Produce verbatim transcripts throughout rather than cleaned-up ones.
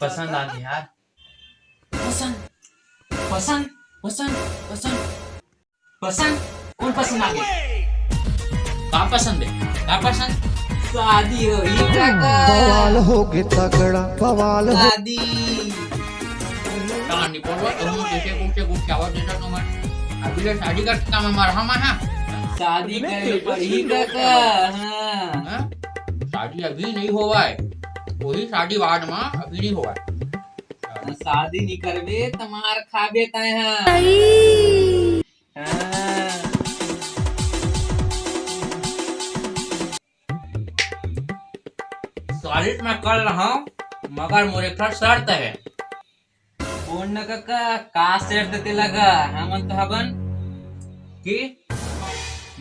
पसंद आ गया यार। पसंद, पसंद, पसंद, पसंद, पसंद। कौन पसंद आ गया? का पसंद है? का पसंद? शादी होही काका। बवाल होगे तगड़ा, बवाल हो। शादी। कहाँ निकल रहा तुम? कैसे, कौन से गुट क्या आवाज देता तुम्हारे? अभी ले शादी करके काम हमारा हम है। शादी करे पड़ी काका। हाँ। हाँ? शादी अभी नहीं होवा है, वही शादी बाद में, अभी नहीं होवा है। शादी नहीं करबे, तमार खाबे तय हा। हाँ। सॉरी, मैं कर रहा हूँ, मगर मोर एक ठो शर्त है। बोल न कका, का शर्त ते लगा? हमन तो हबन कि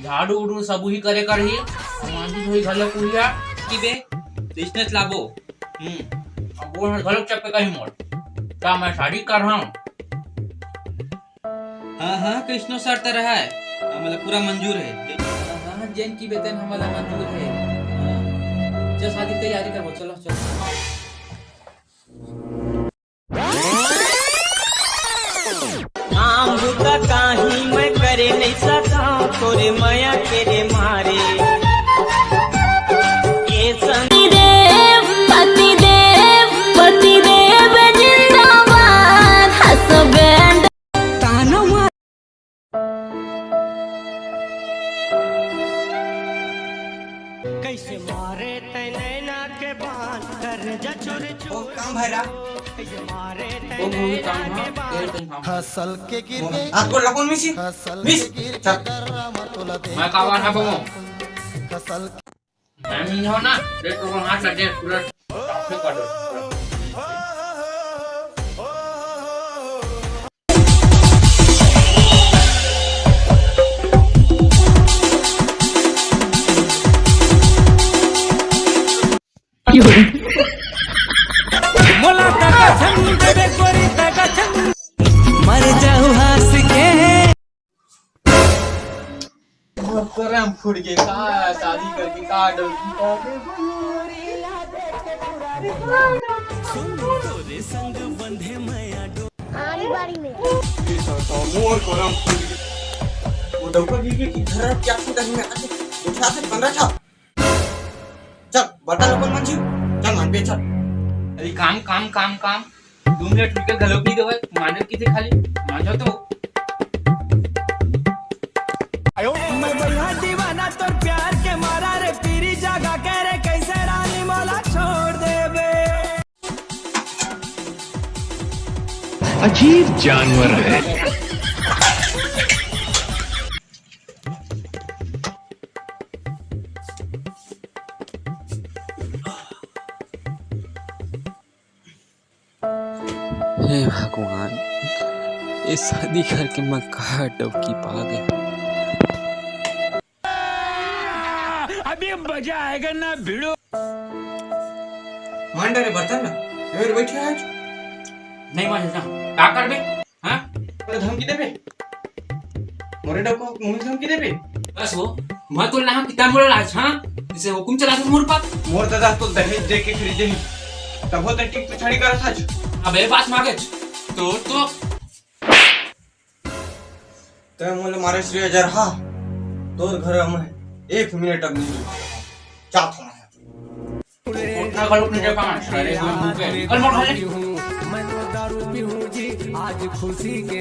झाड़ू उड़ू सब उही करे करही, मांजी धोई घलो कुड़िया। की बे, तो इसने लाबो। हम्म, अब वो घलो चप्पे कहीं मोड़। का मैं शादी कर रहा हूँ? हाँ, हाँ, कइसनो शर्त रहा है, हमला पूरा मंजूर है। हाँ, हाँ, जेन की बेतन हमला मंजूर है। हाँ। चल, शादी तैयारी करबो, चलो, चलो। काम बुता काही मैं करे नहीं सका, तोरे मया तेरे मारे। ये संग पतिदेव, पतिदेव, पतिदेव जिंदाबाद, husband। ताना मार। कैसे मारे तै नैना के बाण, कर जा चुर चुर। ओ, काम भाई रा। कैसे मारे तै वो मूवी नैना काम के था, बाण। तेरे को काम। हसल के गिर वो गई। आपको लगो मिसी? हसल मिस। के गिर चल। के कर्रा मतुला दे। मैं कावा ना बमो। हसल मैं नहीं हो ना, देख तो हाथ लगे पूरा साफ कर दो। मोला तका छन देबे गोरी तका छन। मर जाऊ हंस के। करम फूट के का शादी करके का डर। सुन तोरे संग बंधे मया डो। आड़ी बाड़ी में। ये साला मोर करम फूट के। वो डौका गिर के किधर है? क्या फूटा है? मैं आके उठा के पंद्रह था। चल, बता लोगन मन जी। चल, मान पे चल। अरे काम, काम, काम, काम। दू मिनट रुके घलो नहीं देवे, माने किसे खाली, मान जाओ तो। मैं बढ़िया दीवाना तोर प्यार के मारा रे, पीरी जगा के रे, कैसे रानी मोला छोड़ देबे। अजीब जानवर है। हे भगवान, ये शादी करके मैं कहा डौकी पा गया। अभी मजा आएगा ना भिड़ो। मान डारे बर्तन ना, ये बैठे आज। नहीं मांजता, का करबे? हाँ? अरे धमकी देबे? मोरे डौका मुंह धमकी देबे? बस वो, मैं तो लहा किताब मोला लाज, हाँ? जिसे हुकुम चला दे मोर पर। मोर दादा तो दहेज दे के खरीदे ही। तब होते टिक पिछाड़ी करत हच। अबे बात मागेच। तोर तो। तै मोला मारे श्री अजर हा। तोर घर में एक मिनट अब नहीं रुक सकता। चाहत हूँ मैं। उठना कल उठने के पाँच, अरे वो मुंह पे। कल मोड़ खा ले। मैं तो दारू पीऊं जी, आज खुशी के